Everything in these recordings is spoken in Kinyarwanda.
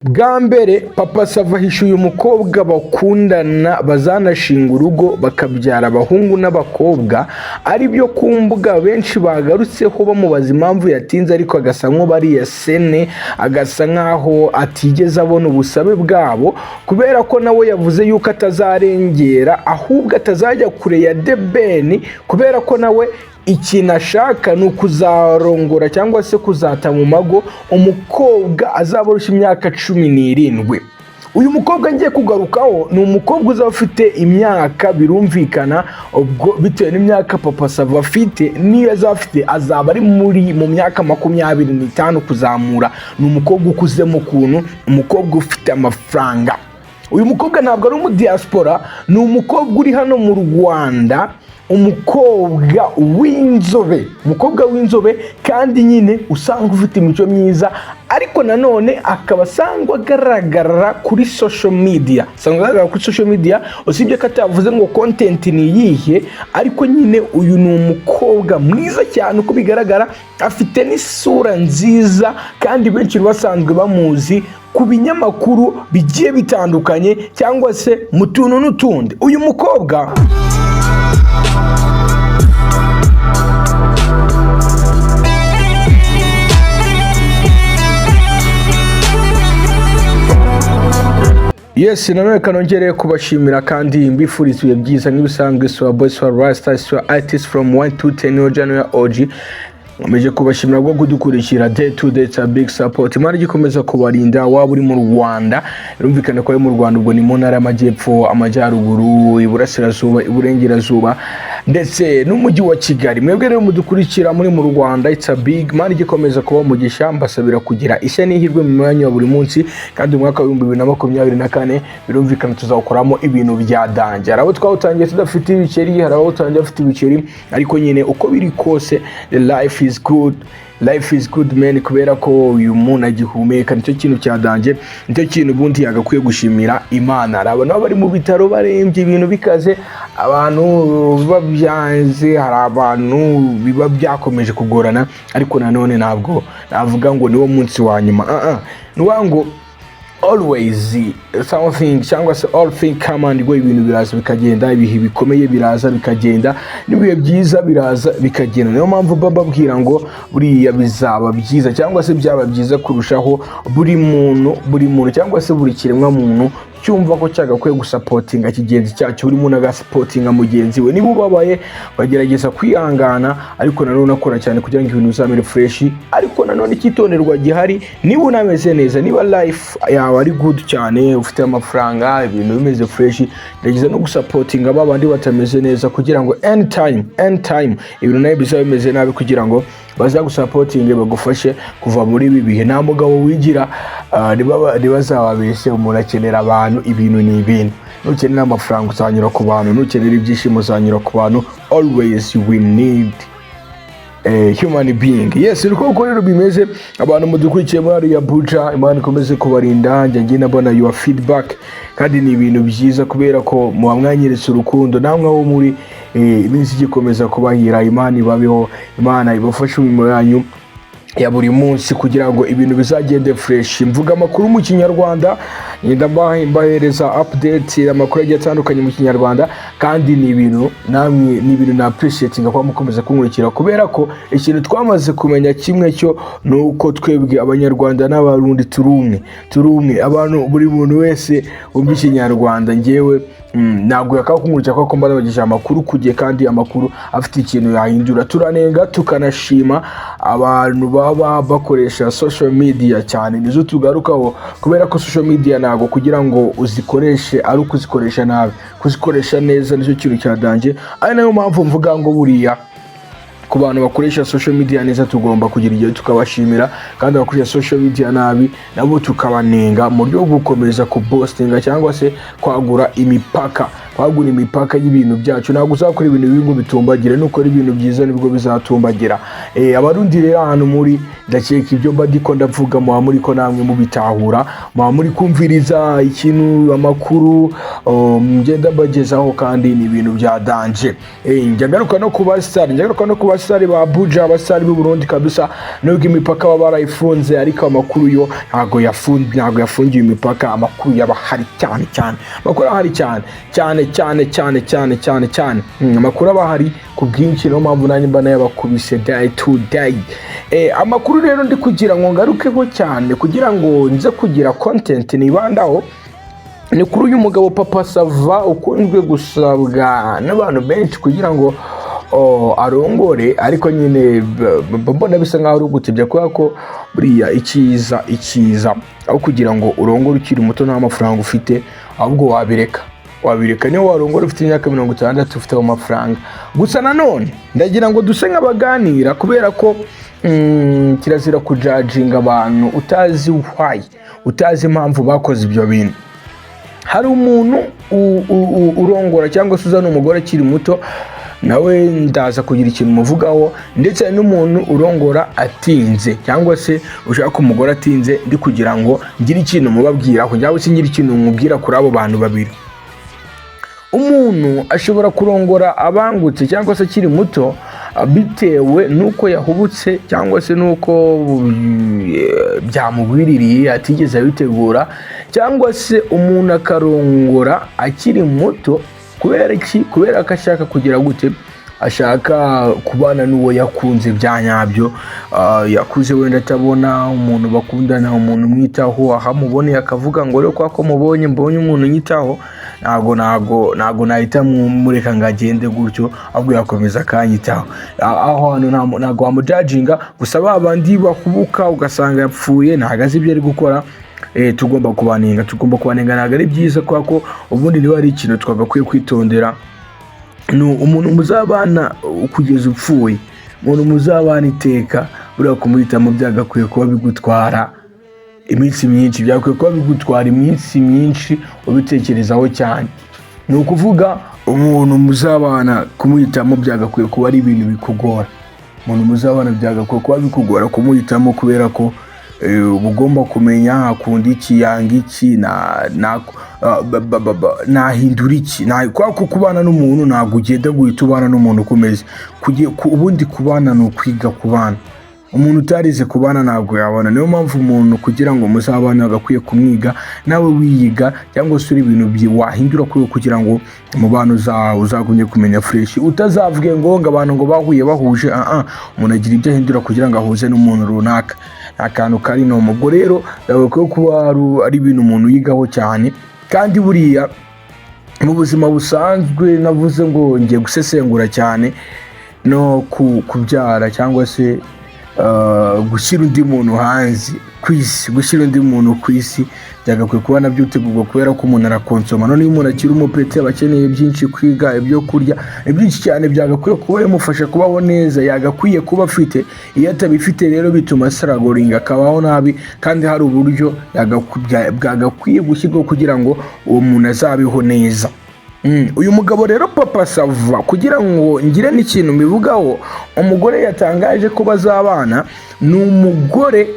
Bwa mbere Papa Sava ahishuye umukobwa bakundana, bazanashinga urugo, bakabyara abahungu n'abakobwa, ari byo ku mbuga benshi bagarutseho bamubaza impamvu yatinze, ariko agasa nk'ubariya sene, agasa nk'aho atigeze abona ubusabe bwabo, kubera ko nawe yavuze yuko atazarengera, ahubwo atazajya kure ya The Ben, kubera ko nawe ikintu ashaka ni ukuzarongora cyangwa se kuzata mu mago umukobwa azaba arusha imyaka 17. Uyu mukobwa ngiye kugarukaho ni umukobwa uzaba ufite imyaka, birumvikana ubwo bitewe n'imyaka Papa Sava afite niyo azaba afite, azaba ari mu myaka 25 kuzamura. Ni umukobwa ukuzemo ukuntu, umukobwa ufite amafaranga. Uyu mukobwa ntabwo ari umudiaspora, ni umukobwa uri hano mu Rwanda, umukobwa w'inzobe, umukobwa w'inzobe kandi nyine usanga ufite imico myiza, ariko nanone akaba asanzwe agaragara kuri social media, asanzwe agaragara kuri social media, usibye ko atavuze ngo content ni iyihe. Ariko nyine uyu ni umukobwa mwiza cyane uko bigaragara, afite n'isura nziza, kandi benshi basanzwe bamuzi ku binyamakuru bigiye bitandukanye cyangwa se mu tuntu n'utundi. Uyu mukobwa Yes, nanone kanongereye kubashimira kandi mbifuriza ibihe byiza nk'ibisanzwe. Swa boy, swa rasta, swa artist from 1 to 10, January OG. Nkomeje kubashimira bwo kudukurikira day to day, it's a big support. Imana igikomeza kubarinda. Waba uri mu Rwanda, birumvikana ko ari mu Rwanda, ubwo ni mu ntara y'Amajyepfo, Amajyaruguru, Iburasirazuba, Iburengerazuba ndetse n'umujyi wa Kigali. Mwebwe rero mudukurikira muri mu Rwanda, it's a big Imana igikomeza kuba umugisha. Mbasabira kugira ishya n'ihirwe mu mwanya wa buri munsi, kandi umwaka wa 2024 birumvikana tuzawukoramo ibintu bya danger. Hari abo twawutangiye tudafite ibiceri, hari abo utangiye bafite ibiceri, ariko nyine uko biri kose, the life is good, life is good man, kubera ko uyu muntu agihumeka, nicyo kintu cya danger, nicyo kintu ubundi yagakwiye gushimira Imana. Hari abantu baba bari mu bitaro barembye, ibintu bikaze, abantu biba byanze, hari abantu biba byakomeje kugorana, ariko nanone ntabwo navuga ngo niwo munsi wa nyuma. Ni ukuvuga ngo always something cyangwa se all thing come and go. Ibintu biraza bikagenda, ibihe bikomeye biraza bikagenda, n'ibihe byiza biraza bikagenda. Niyo mpamvu mba mbabwira ngo buriya bizaba byiza cyangwa se byaba byiza kurushaho. Buri muntu, buri muntu cyangwa se buri kiremwa muntu cyumva ko cyagakwiye gusupportinga kigenzi cyacyo, buri muntu agasupportinga mugenzi we. Niba ubabaye, bagerageza kwihangana, ariko nanone akora cyane kugira ngo ibintu bizamere fresh. Ariko nanone icyitonderwa gihari, niba unameze neza, niba life yawe ari good cyane, ufite amafaranga, ibintu bimeze fresh, gerageza no gusupportinga ba bandi batameze neza, kugira ngo anytime, anytime ibintu nawe bizaba bimeze nabi, kugira ngo bazagusupportinge, bagufashe kuva muri ibi bihe. Nta mugabo wigira, ntibazababeshye, umuntu akenera abantu. Ibintu ni ibintu. Nukenera amafaranga uzanyura ku bantu, nukenera ibyishimo uzanyura ku bantu. Always we need a human being. Yes, niko uko rero bimeze. Abantu mudukurikiye muri hariya Buja, Imana ikomeze kubarinda. Njya ngenda mbona your feedback, kandi ni ibintu byiza kubera ko muba mwanyeretse urukundo. Namwe aho muri, iminsi igikomeza kubahira, Imana ibabeho, Imana ibafashe mu mirimo yanyu ya buri munsi kugira ngo ibintu bizagende fresh. Mvuga amakuru mu Kinyarwanda, ngenda mbahereza update, amakuru agiye atandukanye mu Kinyarwanda, kandi ni ibintu namwe, ni ibintu na appreciating kuba mukomeza kunkurikira, kubera ko ikintu twamaze kumenya kimwe cyo ni uko twebwe Abanyarwanda n'Abarundi turi umwe, turi umwe. Abantu, buri muntu wese wumva Ikinyarwanda, ngewe ntabwo yakaba kunkurikira, kuko mba nabagejeje amakuru ku gihe kandi amakuru afite ikintu yahindura. Turanenga tukanashima. Abantu baba bakoresha social media cyane nizo tugarukaho, kubera ko social media ntabwo kugira ngo uzikoreshe ari ukuzikoresha nabi, kuzikoresha neza nicyo kintu cya danger. Ari nayo mpamvu mvuga ngo buriya ku bantu bakoresha social media neza tugomba kugira igihe tukabashimira, kandi abakoresha social media nabi nabo tukabanenga, mu buryo bwo gukomeza kuboostinga cyangwa se kwagura imipaka, kwagura imipaka y'ibintu byacu. Ntabwo uzakora ibintu bibi ngo bitumbagire, nukora ibintu byiza nibwo bizatumbagira. Abarundi rero ahantu muri, ndakeka ibyo mba ndiko ndavuga muba muri ko namwe mubitahura, muba muri kumviriza ikintu, amakuru ngenda mbagezaho, kandi ni ibintu bya danger. Njya ngaruka no ku basitari, njya ngaruka no ku basitari. Abasitari ba Abuja, abasitari b'u Burundi kabisa, nubwo imipaka baba barayifunze, ariko amakuru yo ntago yafunze, ntago yafungiwe imipaka. Amakuru yaba ahari cyane cyane, amakuru ahari cyane cyane cyane cyane cyane cyane cyane. Amakuru aba ahari ku bwinshi, niyo mpamvu nanjye mba nayabakubise day to day. Amakuru rero ndi kugira ngo ngarukeho cyane, kugira ngo nze kugira content nibandaho, ni kuri uyu mugabo Papa Sava, ukunzwe gusabwa n'abantu benshi kugira ngo, oh, arongore. Ariko nyine mbona bisa nkaho ari ugutebya, kubera ko buriya icyiza aho kugira ngo urongore ukiri muto nta mafaranga ufite, ahubwo wabireka, wabireka. Niyo warongora ufite imyaka 60 ufite ayo mafaranga. Gusa nanone ndagira ngo duse nk'abaganira, kubera ko kirazira kujudginga abantu utazi why, utazi impamvu bakoze ibyo bintu. Hari umuntu urongora cyangwa se uzana umugore akiri muto, nawe ndaza kugira ikintu muvugaho, ndetse hari n'umuntu urongora atinze cyangwa se ushaka umugore atinze. Ndi kugira ngo ngire ikintu mubabwiraho cyangwa se ngire ikintu mubwira kuri abo bantu babiri. Umuntu ashobora kurongora abangutse cyangwa se akiri muto, bitewe n'uko yahubutse cyangwa se n'uko byamugwiririye atigeze abitegura, cyangwa se umuntu akarongora akiri muto kubera iki? Kubera ko ashaka kugira gute? Ashaka kubana n'uwo yakunze bya nyabyo. Yakuze wenda atabona umuntu bakundana, umuntu umwitaho, aho amuboneye akavuga ngo rero kwa ko mubonye, mbonye umuntu unyitaho, ntago nahita mureka ngo agende gutyo, ahubwo yakomeza akanyitaho. Aho hantu ntago wamujudginga. Gusa ba bandi bahubuka, ugasanga yapfuye, ntago azi ibyo ari gukora, tugomba kubanenga, tugomba kubanenga. Ntabwo ari byiza, kubera ko ubundi niba ari ikintu twagakwiye kwitondera, ni umuntu muzabana kugeza upfuye, umuntu muzabana iteka. Buriya kumuhitamo byagakwiye kuba bigutwara iminsi myinshi, byagakwiye kuba bigutwara iminsi myinshi ubitekerezaho cyane. Ni ukuvuga umuntu muzabana, kumuhitamo byagakwiye kuba ari ibintu bikugora. Umuntu muzabana byagakwiye kuba bikugora kumuhitamo, kubera ko uba ugomba kumenya akunda iki, yanga iki, nahindura iki. Kubera ko kubana n'umuntu ntabwo ugenda guhita ubana n'umuntu uko umeze. Ubundi kubana ni ukwiga kubana. Umuntu utarize kubana ntabwo yabona. Niyo mpamvu umuntu kugira ngo muzabane agakwiye kumwiga, nawe wiyiga, cyangwa se uri ibintu wahindura kuri we kugira ngo umubano uzagumye kumenya fresh, utazavuge ngo abantu ngo bahuye bahuje. Ah ah, umuntu agira ibyo ahindura kugira ngo ahuze n'umuntu runaka, nta kantu kari no. Ubwo rero byagakwiye kuba ari ibintu umuntu yigaho cyane. Kandi buriya mu buzima busanzwe, navuze ngo ngiye gusesengura cyane no kubyara cyangwa se gushyira undi muntu hanze ku isi, gushyira undi muntu ku isi byagakwiye kuba nabyo utegurwa, kubera ko umuntu arakonsoma. None iyo umuntu akiri umupeti aba akeneye byinshi, kwiga, ibyo kurya, ni byinshi cyane byagakwiye kuba bimufasha kubaho neza, yagakwiye kuba afite. Iyo atabifite rero bituma astrugglinga, akabaho nabi, kandi hari uburyo bwagakwiye gushyirwaho kugira ngo uwo muntu azabeho neza. Uyu mugabo rero Papa Sava, kugira ngo ngire n'ikintu mbivugaho, umugore yatangaje ko bazabana ni umugore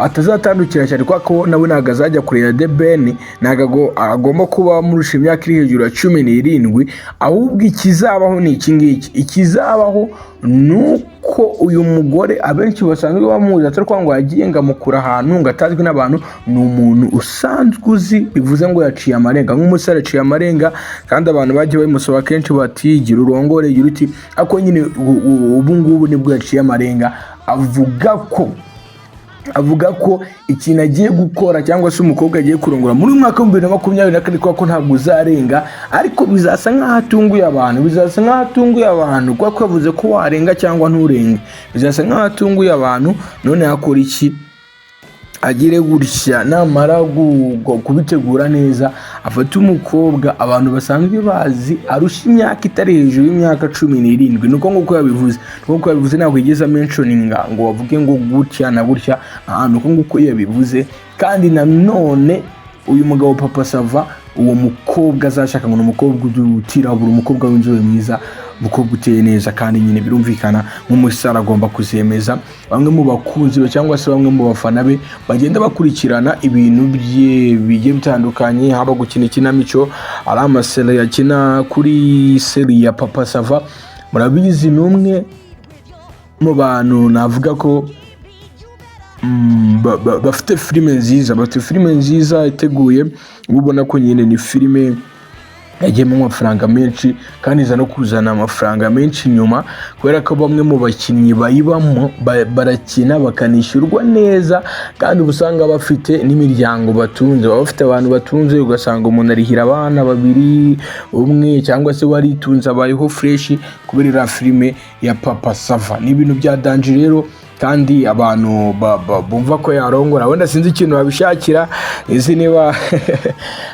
atazatandukira cyane, kubera ko nawe ntabwo azajya kureba The Ben, ntabwo agomba kuba amurusha imyaka iri hejuru ya 17. Ahubwo ikizabaho ni iki ngiki: ikizabaho ni uko uyu mugore abenshi basanzwe bamuzi, atari ukuvuga ngo yagiye ngo amukura ahantu ngo atazwi n'abantu, ni umuntu usanzwe uzi, bivuze ngo yaciye amarenga nk'umusore, aciye amarenga. Kandi abantu bagiye babimusaba kenshi bati gira urongore, gira uti, ariko nyine ubu ngubu nibwo yaciye amarenga, avuga ko ikintu agiye gukora cyangwa se umukobwa agiye kurongora muri uyu mwaka wa 2024, kubera ko ntabwo uzarenga, ariko bizasa nk'aho atunguye abantu, bizasa nk'aho atunguye abantu, kubera ko yavuze ko warenga cyangwa nturenge, bizasa nk'aho atunguye abantu. None yakora iki? Agire gutya, namara kubitegura neza, afate umukobwa abantu basanzwe bazi, arusha imyaka itari hejuru y'imyaka 17. Nuko nguko yabivuze, nuko yabivuze, ntabwo yigeze amentioninga ngo bavuge ngo gutya na gutya. Aha nuko nguko yabivuze. Kandi nanone uyu mugabo Papa Sava, uwo mukobwa azashaka ngo ni umukobwa utirabura, umukobwa w'inzobe mwiza, umukobwa uteye neza. Kandi nyine birumvikana, nk'umusare agomba kuzemeza bamwe mu bakunzi be cyangwa se bamwe mu bafana be bagenda bakurikirana ibintu bye bigiye bitandukanye, haba gukina ikinamico, ari amasérie akina kuri série ya Papa Sava. Murabizi, ni umwe mu bantu navuga ko bafite filime nziza, bafite filime nziza iteguye. Uba ubona ko nyine ni filime yagiyemo amafaranga menshi kandi iza no kuzana amafaranga menshi nyuma, kubera ko bamwe mu bakinnyi bayibamo barakina bakanishyurwa neza, kandi uba usanga bafite n'imiryango batunze, baba bafite abantu batunze. Ugasanga umuntu arihira abana babiri, umwe, cyangwa se waritunze, abayeho fresh kubera iriya filime ya Papa Sava. Ni ibintu bya danger rero. Kandi abantu bumva ko yarongora, wenda sinzi ikintu babishakira, izi niba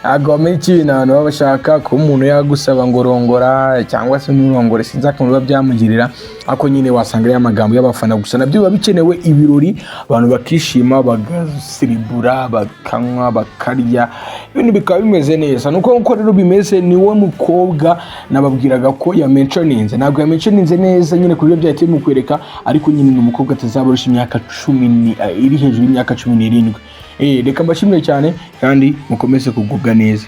ntabwo bamenya ikintu abantu baba bashaka. Kuba umuntu yagusaba ngo rongora cyangwa se nturongore, sinzi akamaro biba byamugirira, ariko nyine wasanga ari amagambo y'abafana gusa. Nabyo biba bikenewe, ibirori, abantu bakishima, bagasiribura, bakanywa, bakarya, ibintu bikaba bimeze neza. Nuko nkuko rero bimeze, ni we mukobwa nababwiraga ko yamentioninze. Ntabwo yamentioninze neza nyine ku buryo byahita bimukwereka, ariko nyine ni umukobwa atazabarusha imyaka 10 iri hejuru y'imyaka 17. Reka mbashimire cyane kandi mukomeze kugubwa neza.